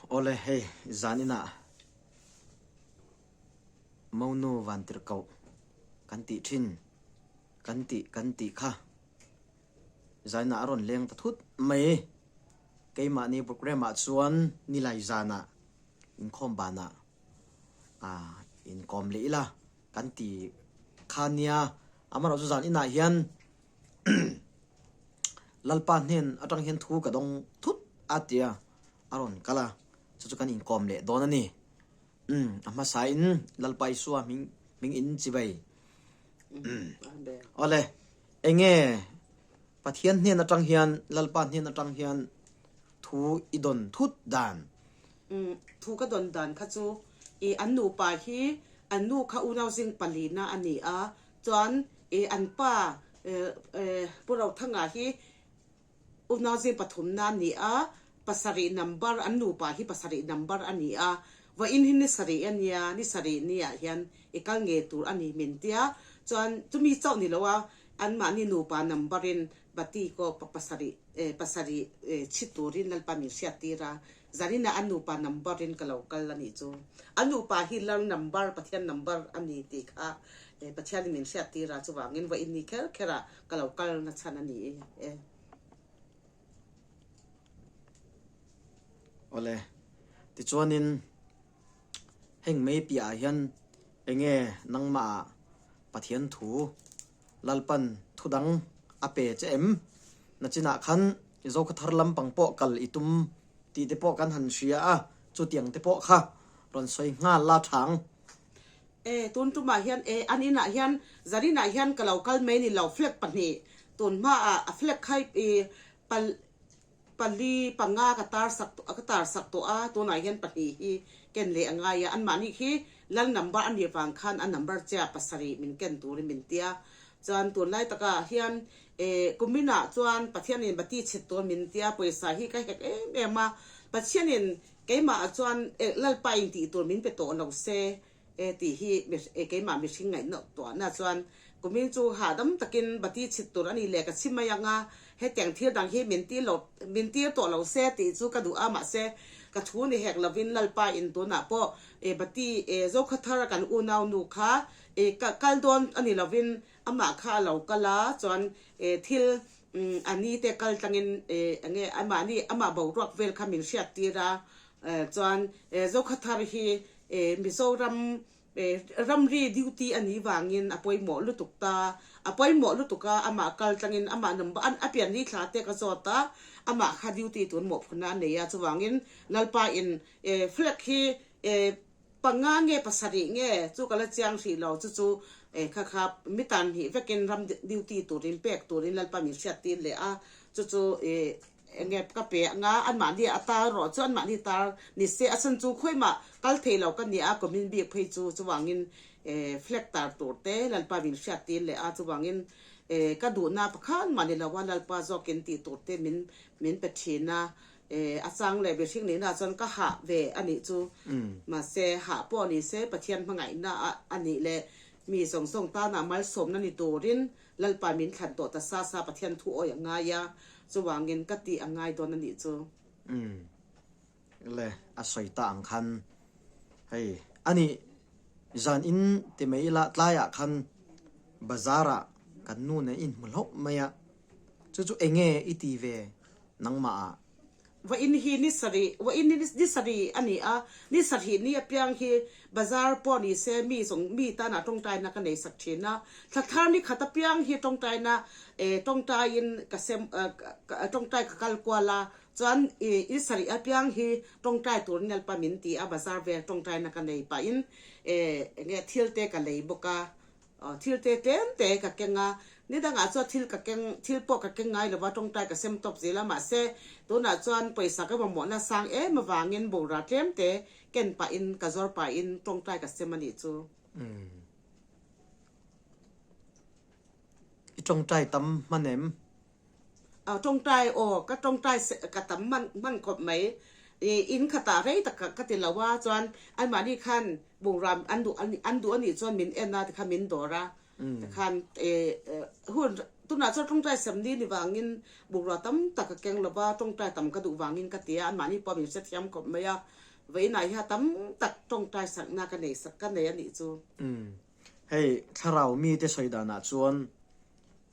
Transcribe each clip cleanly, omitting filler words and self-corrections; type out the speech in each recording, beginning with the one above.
Awle hei zaninah Monu Vantirhkoh kan tih thin kan tih kan tih kha zaninah a rawn leng ta thut mai. Keimahni programme ah chuan nilai zanah inkhawm banah inkawm leh ila kan ti kha nia. Amaherawhchu zan inah hian Lalpa hnen atang hian thu ka dawng thut a tia a rawn kal a, chu chu kan inkawm leh dawn a ni. Umm a hmasain Lalpa Isua hming hming in chibai. Awle, enge Pathian hnen atang hian Lalpa hnen atang hian thu i dawn thut dan? Umm thu ka dawn dan kha chu i an nupa hi an nu kha unau zing palina a ni a, Chuan i an pa Pu Rothanga hi unau zing pathumna a ni a, pasarih number, an nupa hi pasarih number a ni a, vawiin hi ni sarih a nia, ni sarih niah hian i kal ngei tur a ni min tia, chuan chumi chauh ni lo a, anmahni nupa number in Bati kaw pasarih pasarih chhit turin Lalpa min hriattir a, Zarina a nupa number in ka lo kal a nih chu. A nupa hi Lal number, Pathian number a ni tih kha Pathian in min hriattir a, chuvangin vawiin ni kher kher ah ka lo kal na chhan a ni e. Awle, tichuanin heng mei piahah hian enge nangmah ah Pathian thu Lalpan thu dang a pe che em? Nachinah khan Zokhawthar lampang pawh kal i tum tih te pawh kan han hria a, chutiang te pawh kha rawn sawi nghal la thang. E, tun tumah hian e, an inah hian Zarinah hian ka lo kal mai ni lo, flag pahnih tun hmaah a flag kha i pal Pali, panga ka tar sak ka tar sak tawh a, tunah hian pahnih hi ken leh a ngai a, anmahni khi lal number a nih vang khan a number che a pasarih min ken turin min ti a, chuan tunlai takah hian eh kuminah chuan Pathianin bati chhit tur min ti a, pawisa hi ka hek em em a, Pathianin keimah ah chuan eh Lalpa in tih tur min pe tawh lo se E tih hi keimah mihring ngaihna tuahna chuan kumin chu hahdam takin bati chhit tur a ni leh ka chhi mai ang a, hetiang thil dang hi min tir lo min tir tawh lo se tih chu ka duh a, mahse ka thu ni hek lovin Lalpa in tunah pawh e bati e Zokhathar a kan unau nu kha e ka kal dawn a ni lovin amah kha a lo kal a chuan e thil a ni te kal tlangin e enge amahni amah boruak vel kha min hriat tir a chuan e Zokhathar hi E Mizoram e ramri duty a nih vangin a pawimawh lutuk ta, a pawimawh lutuk a, amah kal tlangin amah number an a pian ni thla te ka zawt a, amah kha duty tun mawhphurhna a nei a, chuvangin Lalpa in e flag hi e panga nge pasarih nge chu ka la chiang hrih lo, chu chu e kha kha mi tan hnih vekin ram duty turin pek turin Lalpa min hriattir leh a, chu chu e Enge ka pe anga anmahni a tar rawh chu anmahni tar ni se a chhan chu khawimah kal thei lo ka nia kumin bik phei chu chuvangin flag tar tur te Lalpa min hriat tir leh a chuvangin ka duhna pakhat mah ni lo a Lalpa zawkin tih tur te min min pe thin a a chang leh mihring nihna chuan ka hah ve a nih chu mahse hah pawh ni se Pathian hmangaihna a nih leh mi zawng zawng tana malsawmna ni turin Lalpa min thlan tawh ta sa sa Pathian thu awi a ngai a, chuvangin ka tih a ngai dawn a nih chu. Umm le a sawi ta ang khan hei a nih zan in ti mai ila tlaiah khan bazar ah kan nu nen in hmu hlauh mai a, chu chu enge i ti ve nangmah ah? Vawiin hi ni sarih, vawiin hi ni sarih a ni a, ni sarih ni apiang hi bazar pawh ni se mi zawng mi tanah tawngtaina ka nei sak thin a, thla thar ni khat apiang hi tawngtaina eh tawngtaiin ka sem tawngtai ka kal kual a, chuan ih ni sarih apiang hi tawngtai turin Lalpa min ti a, bazar vel tawngtaina ka nei pahin eh enge thil te ka lei bawk a. Thil te tlem te ka keng a, ni dangah chuan thil ka keng, thil pawh ka keng ngai lova tawngtai ka sem tawp zel a, mahse tunah chuan pawisa ka mamawhna sang em avangin bawra tlem te ken pahin ka zawr pahin tawngtai ka sem a nih chu. Umm. I tawngtai tam hman em? Tawngtai aw, ka tawngtai ka tam hman hman khawp mai. I in khatah rei tak ka ti lo a, chuan anmahni khan bungrua an duh an duh anih chuan min en a tikhan min dawr a, tikhan hun Tunah chuan tawngtai sem ni ni vangin bungrua tam tak ka keng lo va, tawngtai tam ka duh vangin ka ti a, anmahni pawh min hrethiam khawp mai a, vawiinah hian tam tak tawngtai sakna ka nei sak ka nei a nih chu. Umm. Hei thlarau mite sawi danah chuan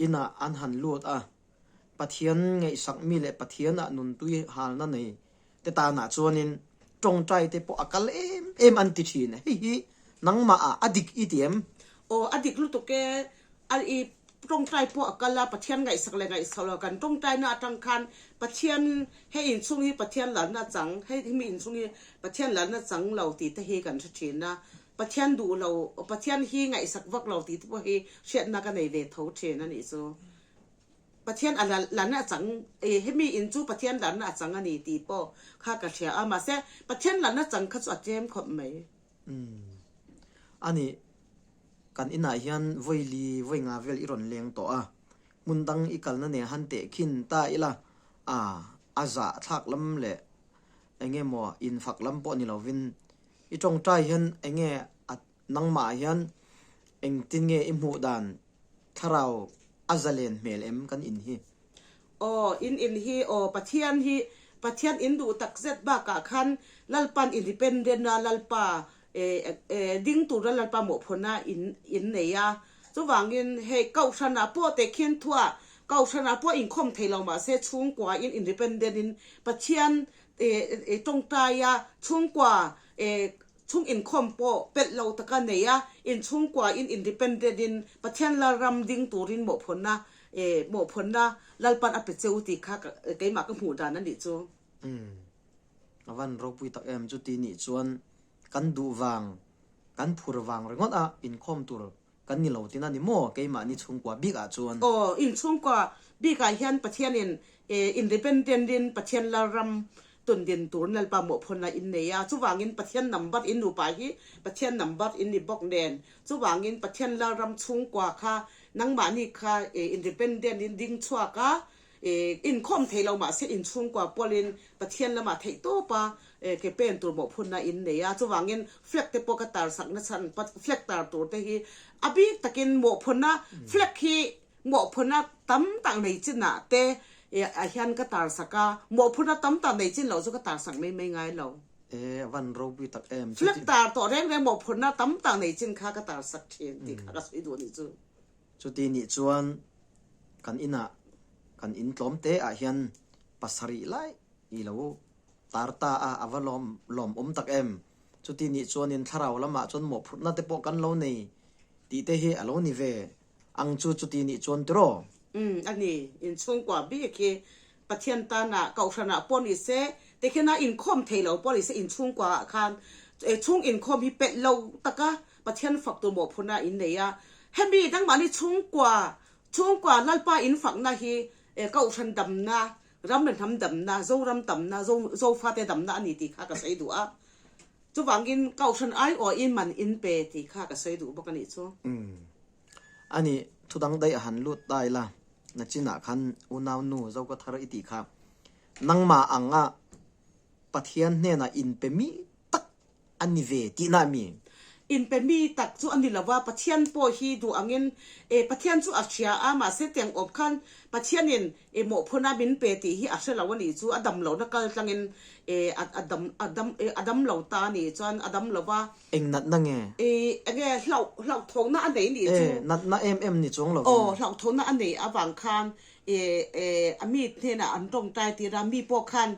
inah an han lut a, Pathian ngaihsak mi leh Pathian ah nuntui halna nei te tanah chuanin tawngtai te pawh a kal em em an ti thin. Hei hi nangmah ah a dik i ti em? Aw a dik lutuk e, a i tawngtai pawh a kal a, Pathian ngaihsak leh ngaihsak lo kan tawngtaina atang khan Pathian hei inchhung hi Pathian lalna chang, hei mi inchhung hi Pathian lalna chang lo tih te hi kan hre thin a, Pathian duh lo, Pathian hi ngaihsak vak lo tih te pawh hi hriatna ka nei ve tho thin a nih chu. Pathian a lalna a chang e, hemi in chu Pathian lalna a chang a ni tih pawh kha ka hria a, mahse Pathian lalna chang kha chu a tlem khawp mai. Umm. A nih, kan inah hian vawi li vawi nga vel i rawn leng tawh a, hmun dang i kalna nen han teh khin ta ila, a, a zah thlak lam leh eng nge maw infak lam pawh ni lovin i tawngtai hian eng nge a nangmah hian engtin nge i hmuh dan Thlarau a zalen hmel em kan in hi? Aw, in in hi aw, Pathian hi, Pathian in duh tak zet bakah khan Lalpan independent a Lalpa eh ding tura Lalpa mawhphawna in in nei a. Chuvangin hei Kohhranah pawh tehkhin thuah Kohhranah pawh inkhawm thei lo mahse chhungkua in independent in Pathian eh tawngtai a chhungkua eh Chhung inkhawm pawh pelh lo taka nei a, inchhungkua in independent in Pathian Lalram ding turin mawhphawrhna eh mawhphawrhna Lalpan a pe che u tih kha keimah ka hmuh dan a nih chu. Umm. A van ropui tak em chuti nih chuan kan duh vang, kan phur vang ringawt a inkhawm tur Kan ni lo tin a ni maw keimahni chhungkua bik ah chuan? Aw, in chhungkua bik ah hian Pathianin independent in Pathian Lalram tun din tur Lalpa mawhphawna in nei a, chuvangin Pathian number in nupa hi Pathian number in ni bawk nen, chuvangin Pathian Lalram chhungkua kha nangmahni kha independent in ding chhuak a, Inkhawm thei lo mahse inchhungkua pawlin Pathian lamah theih tawp a ke pen tur mawhphunna in nei a, chuvangin flag te pawh ka tar sakna chhan flag tar tur te hi a bik takin mawhphunna flag hi mawhphunna tam tak nei chinah te ah hian ka tar sak a, mawhphunna tam tak nei chin loh chu ka tar sak mai mai ngai lo. E a van ropui tak em. Flag tar tawh reng reng mawhphunna tam tak nei chin kha ka tar sak thin tih kha ka sawi duh a nih chu. Chuti nih chuan kan inah kan in tlawm te ah hian pasarih lai i lo tar ta a, a va lawm lawmawm tak em? Chuti nih chuanin thlarau lamah chuan mawhphurhna te pawh kan lo nei tih te hi a lo ni ve ang chu chuti nih chuan tiraw? Umm a ni, inchhungkua bik hi Pathian tanah Kohhranah pawh ni se, tikhian a inkhawm thei lo pawh ni se inchhungkuaah khan chhung inkhawm hi pelh lo taka Pathian fak tur mawhphurhna in nei a. Hemi nangmahni chhungkua, chhungkua Lalpa in fakna hi Kohhran damna, ram leh hnam damna, Zoram tamna, Zofate damna a ni tih kha ka sawi duh a. Chuvangin Kohhran aiawhin man in pe tih kha ka sawi duh bawk a nih chu. A nih, thu dang daih a han lut ta ila, nachinah khan unau nu Zoka thar i tih kha nangmah anga Pathian hnenah inpe mi tak a ni ve tihna a mi? Inpe mi tak chu a ni lo va, Pathian pawh hi duh angin e Pathian chu a hria a, mahse tiang awp khan Pathianin e mawhphuna min pe tih hi a hre lo a nih chu, a dam lohna kal tlangin e a dam a dam a dam lo ta a nih chuan a dam lo va. Eng natna nge? I enge hlauh hlauhthawkna a nei nih chu. E, natna em em ni chuang lovin. Aw, hlauhthawkna a nei avang khan e e a mi hnenah an tawngtai tir a, mi pawh khan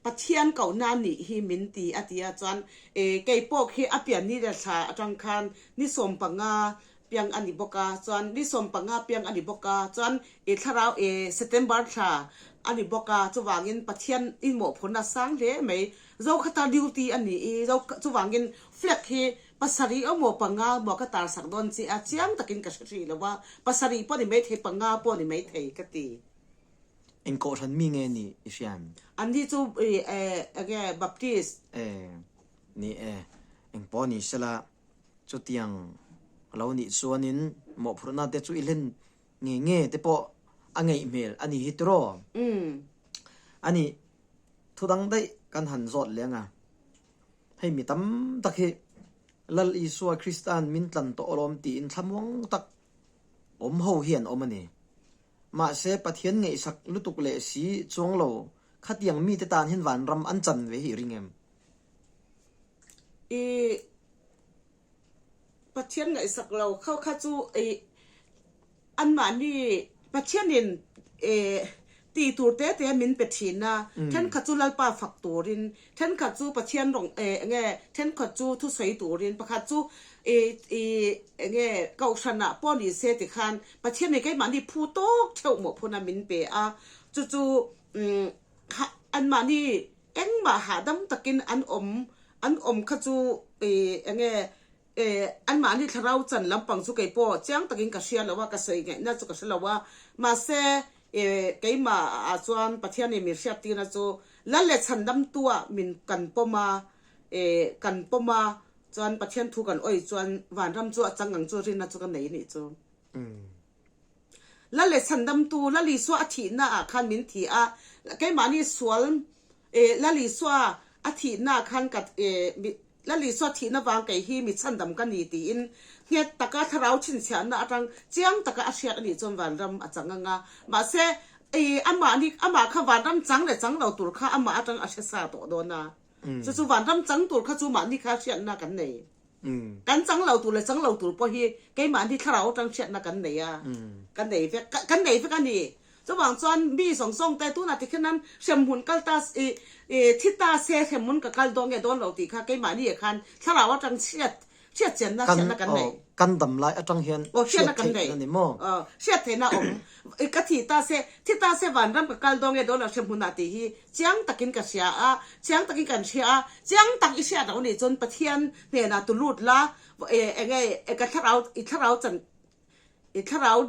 Pathian kohna nih hi min ti a ti a, chuan e kei pawh khi a pian ni leh thla atang khan ni 15 piang a ni bawk a, chuan ni 15 piang a ni bawk a, chuan e thlarau e September thla a ni bawk a, chuvangin Pathian i mawhphurhna sang hle mai. Zokhata duty a ni i, zo chuvangin flag hi pasarih emaw panga emaw ka tar sak dawn che a, chiang takin ka hre hrih lo a, pasarih pawh ni maithei panga pawh ni maithei ka ti. Eng kohhran mi nge ni i hrian? An ni chu i enge Baptist. E ni e, eng pawh ni sela chutiang lo nih chuanin mawhphurhna te chu i hlen nge nge te pawh a ngeih hmel a ni hi tiraw? Umm. A nih Thu dang daih kan han zawt leng a, hei mi tam tak hi Lal Isua Krista'n min tlan tawh alawm tiin thlamuang tak awm ho hi an awm a ni. Mahse Pathian ngaihsak lutuk leh si chuang lo khatiang mite tan hian vanram an chan ve hi i ring em? I Pathian ngaihsak lo kho kha chu i anmahni Pathianin tih tur te te min pe thin a, thenkhat chu Lalpa fak turin, thenkhat chu Pathian rawng enge thenkhat chu thusawi turin, pakhat chu i i enge kohhranah pawh ni se tikhan Pathianin keimahni phu tawk theuh mawhphuna min pe a, chu chu anmahni Engmah hahdam takin an awm an awm kha chu ih enge eh anmahni thlarau chan lampang chu kei pawh chiang takin ka hria lo a, ka sawi ngaihna chu ka hre lo a, mahse eh keimah ah chuan Pathianin min hriat tirna chu Lal leh Chhandamtua min kan pawm a, eh kan pawm a, chuan Pathian thu kan awih chuan vanram chu a chang ang chu rinna chu ka nei nih chu. Lal leh Chhandamtu, Lal Isua a thihna ah khan min thi a, keimahni sual eh Lal Isua a thihna ah khan ka eh Lal Isua thihna vang kei hi mi chhandam ka ni tiin nghet taka thlarau chhinchhiahna atang chiang taka a hriat a nih chuan vanram a chang ang a, mahse eh amahni amah kha vanram chang leh chang lo tur kha amah atang a hre sa tawh dawn a, chu chu vanram chang tur kha chu mahni kha hriatna kan nei. Kan chang lo tur leh chang lo tur pawh hi keimahni thlarau atang hriatna kan nei a, kan nei vek, kan nei vek a ni. Chuvang chuan mi zawng zawng te tunah tikhian an hremhmun kal ta i thi ta se hremhmun ka kal dawn nge dawn lo tih kha keimahni ah khan thlarau atang hriat hriat chianna hriatna kan nei. Kan dam lai atang hian hriat theihna a ni maw? Hriat theihna a awm. Ka thi ta se, thi ta se vanram ka kal dawn nge dawn lo hremhmunah tih hi Chiang takin ka hria a, chiang takin kan hria a, chiang tak i hriat loh nih chuan Pathian hnenah tu lut la, enge ka thlarau, i thlarau chan, i thlarau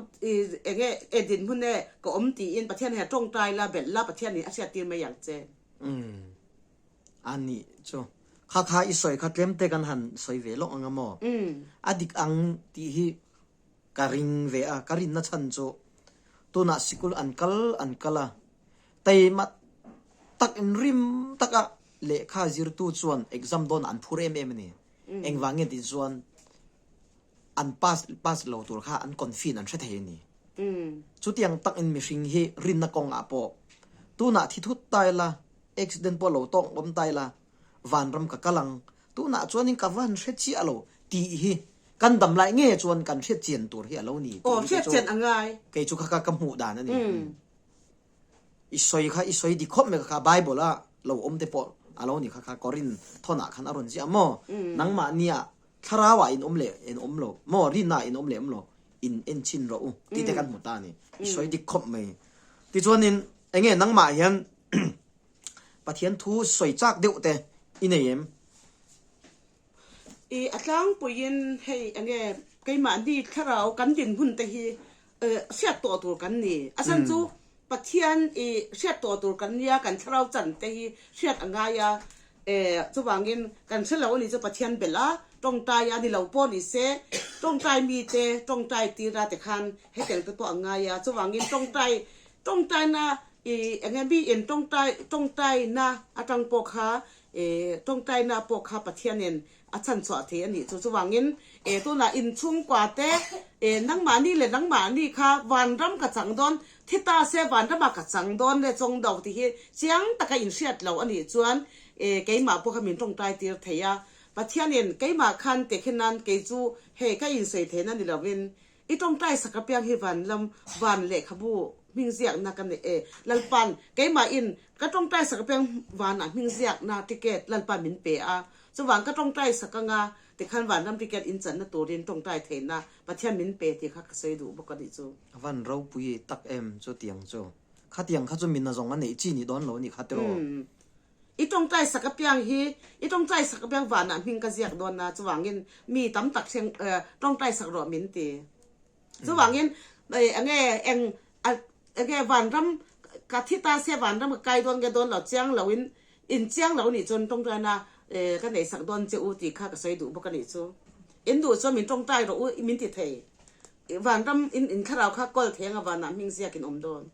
enge e dinhmun e ka awm tiin Pathian hnenah tawngtai la, belh la, Pathian nih a hriat tir mai ang che. Umm. A nih chu. Kha kha i sawi kha tlem te kan han sawi ve lawk ang a maw? A dik ang tih hi Ka ring ve a, ka rinna chhan chu tunah sikul an kal an kal a, taima tak in rim taka lehkha zirtu chuan exam dawnah an phur em em a ni. Engvang nge tih chuan an pass pass lo tur kha an confin an hre thei a ni. Chutiang tak in mihring hi rinna kawngah pawh tunah thi thut ta ila, accident pawh lo tawk awm ta ila, vanram ka kal ang, tunah chuanin ka van hre chiah lo tih hi kan dam lai nge chuan kan hriat chian tur hi a lo ni tih hi chu kei chu kha ka hmuh dan a ni. I sawi kha i sawi dik khawp mai kha Bible a lo awm te pawh a lo ni kha kha Korin thawnah khan a rawn ziah maw nangmahnia thlarau ah in awm leh in awm lo maw rinna ah in awm leh awm lo in en chhin rawh u tih te kan hmu ta a ni. I sawi dik khawp mai. Tichuanin enge nangmah hian Pathian thu sawi chak deuh te i nei em? I a tlangpuiin hei enge keimahni thlarau kan dinhmun te hi hriat tawh tur kan ni. A chhan chu Pathian i hriat tawh tur kan nia, kan thlarau chan te hi hriat a ngai a, chuvangin kan hre lo a ni chu Pathian belh a, tawngtai a ni lo pawh ni se, tawngtai mite tawngtai tira te khan hetiang te pawh a ngai a, chuvangin tawngtai tawngtaina I enge mi in tawngtai tawngtaina atang pawh kha i tawngtaina pawh kha Pathianin a chhanchhuah thei a nih chu. Chuvangin e tunah inchhungkua te e nangmahni leh nangmahni kha vanram ka chang dawn, thi ta se vanramah ka chang dawn le chawng do tih hi chiang taka inhriat lo a nih chuan e keimah pawh kha min tawngtai tir thei a. Pathianin keimah khan tehkhin nan kei chu hei ka insawi theihna ni lovin I tawngtai sak apiang hi van lam van lehkhabu hming ziakna ka nei e. Lalpa'n keimahin ka tawngtai sak apiang vanah hming ziakna ticket Lalpa'n min pe a. Chuvang ka tawngtai sak anga tikhan vanram ticket in channa turin tawngtai theihna Pathian min pe tih kha ka sawi duh bawk a nih chu. A van ropui tak em chutiang chu. Khatiang kha chu mina zawng a neih chi nih dawn lo a nih kha tiraw. I tawngtai sak apiang hi, i tawngtai sak apiang vanah hming ka ziak dawn a, chuvangin mi tam tak thleng tawngtai sak rawh min ti. Chuvangin enge eng enge vanram ka thi ta se vanram ka kai dawn nge dawn lo chiang lo in in chiang lo nih chuan tawngtaina ka nei sak dawn che u tih kha ka sawi duh bawk a nih chu. In duh chuan min tawngtai rawh u min ti thei. Vanram in in thlarau kha kawl thei anga vanah hming ziak in awm dawn.